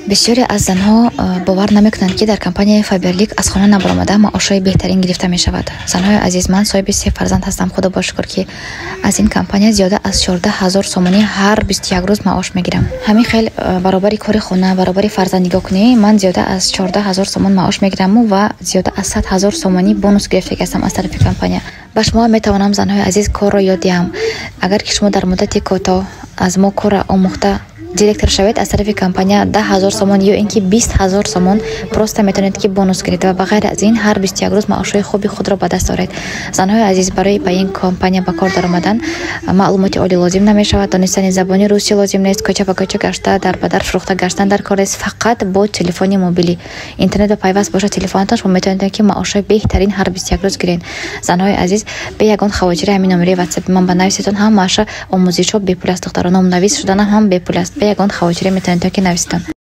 Бисёре аз занҳо бовар намекунанд, ки дар компанияи Фаберлик аз хона набаромада маошҳои беҳтарин гирифта мешавад. Занҳои азиз, ман соҳиби се фарзанд ҳастам. Худо бо шукр, ки аз ин компания зиёда аз 14 000 сомонӣ ҳар 21 рӯз маош мегирам. Ҳамин хел баробари кори хона, баробари фарзанд нигоҳкунӣ ман зиёда аз 14 000 сомон маош мегираму ва зиёда аз 100 000 сомонӣ бонус гирифтагӣ ҳастам аз тарафи компания. Ба шумо метавонам, занҳои азиз, корро ёд диҳам. Агар ки шумо дар муддати кӯтоҳ аз мо корро омӯхта, директор шавед, аз тарафи компания 10 000 сомон ё ин ки 20 000 сомон просто метавонед, ки бонус гиред ва ба ғайр аз ин ҳар 21 рӯз маошҳои хуби худро ба даст оред. Занҳои азиз, барои ба ин компания ба кор даромадан маълумоти олӣ лозим намешавад, донистани забони русӣ лозим нест, кӯча ба кӯча гашта, дар ба дар фурӯхта гаштан дар кор нест. Фақат бо телефони мобилӣ, интернет ба пайваст бошад телефонатон, шумо метавонед, ки маошҳои беҳтарин ҳар 21 рӯз гиред. Занҳои азиз, бе ягон хавотири ҳамин номери ватсапи ман ба нависетон. Ҳамаша омӯзишҳо бепул аст, духтаро. Номнавис шуданам ҳам бепул аст. Бе ягон хавотире метавонед, ки нависитон.